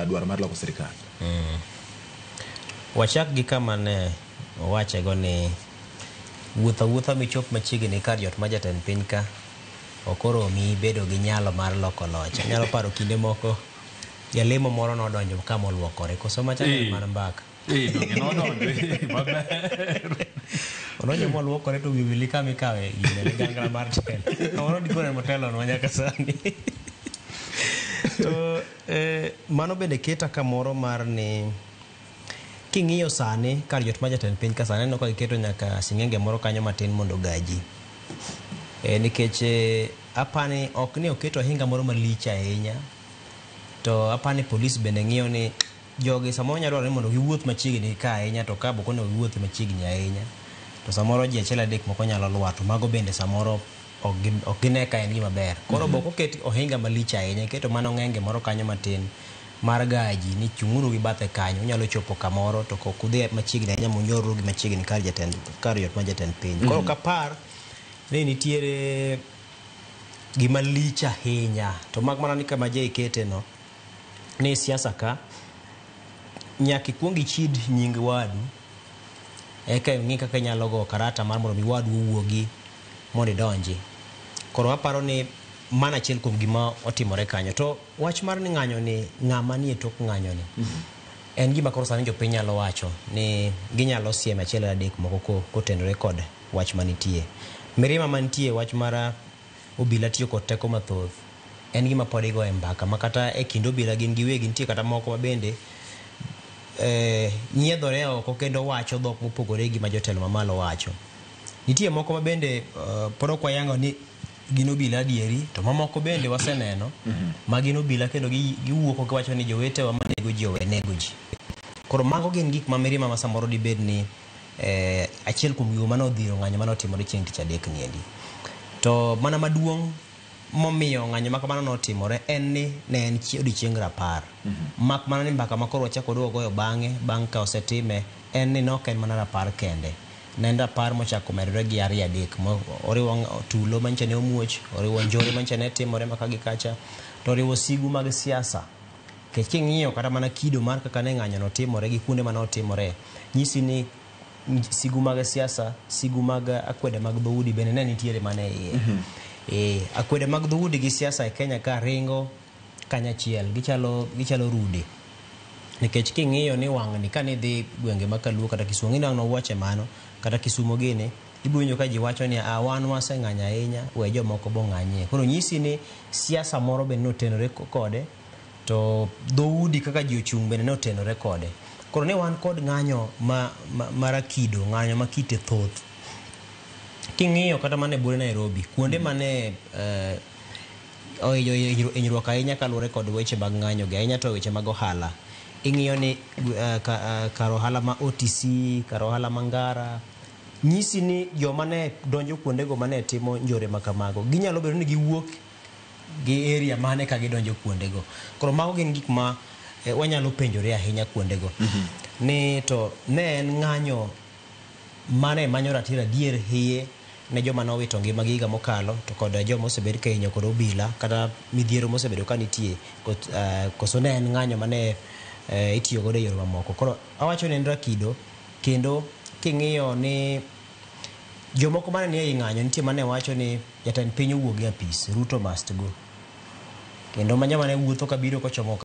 Dwaro mar loko sirikal. Wachak gi kama ne owachego ni wuotho awuotha michop machiegni kar jot ma jatend piny ka ok oromi bedo gi nyalo mar loko loch. Anyalo paro kinde moko jalemo moro nodonjo ka moluokore koso macha ne en mana mbaka. Donge nodonjo maber. Odonjo moluokore to wiye owil gi kama ikawe gine ligangla mar telo. Kamoro dikoro en motelonwa nyaka sani. To mano bende keta kamoro mar ni king'iyo sani kar jot ma jatend piny ka sani aneno ka giketo nyaka sing'enge moro kanyo matin mondo ogaji. Nikech apani ok ni oketo ohinga moro malich ahinya to apani polis bende ng'iyo ni jogi samoro nyalo dwarore ni mondo giwuoth machiegni ka ahinya to ka ok onego giwuoth machiegni ahinya to samoro ji achiel adek moko nyalo lwar to mago bende samoro ok gine ka en gima ber. Koro be ok oket ohinga malich ahinya, iketo mana ong'enge moro kanyo matin mar gaji ni chung'uru gi bathe kanyo, unyalo chopo kamoro to ok udhi machiegni ahinya munyorru gi machiegni kar jatend kar jot ma jatend piny. Koro ok apar ni nitiere gima lich ahinya to mak mana ni kama je ikete no ni siasa ka nyaka ikuong ichid nying wadu eka ing'i kaka inyalo go karata mar mondo mi wadu owuogi mondo idonji. Koro aparo ni mano achiel kuom gima otimore kanyo. To wach mar ni ng'anyo ni ng'ama nie tok ng'anyo ni en gima koro sani jopiny nyalo wacho ni ginyalo siemo achiel adek moko kotenore kod wach manitie. Mirima mantie wach mar obila tiyo kod teko mathoth en gima pod igoye mbaka ma kata e kind obila gin giwegi nitie kata moko ma bende nyiedhore oko kendo wacho dhok mopogore gi ma jotelo mamalo wacho. Nitie moko ma bende pod ok wayango ni gin obila adieri to mamoko bende waseneno ma gin obila kendo giwuok giwacho ni jowetewa manego ji owe nego ji. Koro mago gin gik ma mirima ma samoro dibed ni achiel kuom gigo mane odhiro ng'anyo mane otimore chieng' tich adek niendi. To mana maduong' momiyo ng'anyo ma kamano notimore en ni ne en odiochieng rapar. Mak mana ni mbaka ma koro wachako waduogo goyo bang'e bang' ka osetime en ni nok en mana rapar kende. Ne en rapar mochako medore gi ariyo adek. Oriwo tulo manyicha ne omuoch, oriwo njore manyicha ne timore maka gi kacha, to oriwo sigu mag siasa. Nikech king'iyo kata mana kido mar kaka ne ng'anyo no timore gi kuonde mane otimore, nyisi ni sigu mag siasa, sigu mag akwede mag dhoudi bende ne nitiere mana e iye. Akwede mag dhoudi gi siasa e Kenya ka ringo kanyachiel, gichalo rude. Nikech king'iyo ni wang'ni kane idhi gwenge ma Kaluo kata Kisumo, ng'ini wang' nowache mano, kata Kisumo gini, ibiro winjo ka ji wacho ni a wan waseng'anyo ahinya, we jomoko bo ng'anyie. Koro nyisi ni siasa moro bende notenore kode, to dhoudi kaka ji ochung' bende notenore kode. Koro ne wan kod ng'anyo marakido, ng'anyo ma kite thoth. King'iyo kata mana e buore Nairobi, kuonde mane hinyruok ahinya kaluwore kod weche mag ng'anyo gi, ahinya to weche mag ohala. Ing'iyo ni kar ohala ma OTC, kar ohala ma Ngara, nyisi ni joma ne donjo kuondego mane timo njore ma kamago, ginyalo bedo ni giwuok gi area mane ka gidonjo kuondego. Koro mago gin gik ma wanyalo penjore ahinya kuondego. Ni to ne en ng'anyo mane manyo ratiro adier hiye ne joma nowito ngimagi higa mokalo to kod joma osebed ka hinyo kod obila kata midhiero mosebedo ka nitie koso ne en ng'anyo mane itiyo godo e yore mamoko. Koro awacho ni en rakido kendo king'iyo ni jomoko mane nie ng'anyo nitie mane wacho ni jatend piny owuog e apis, Ruto must go. Kendo ma joma ne wuotho kabiro kochomo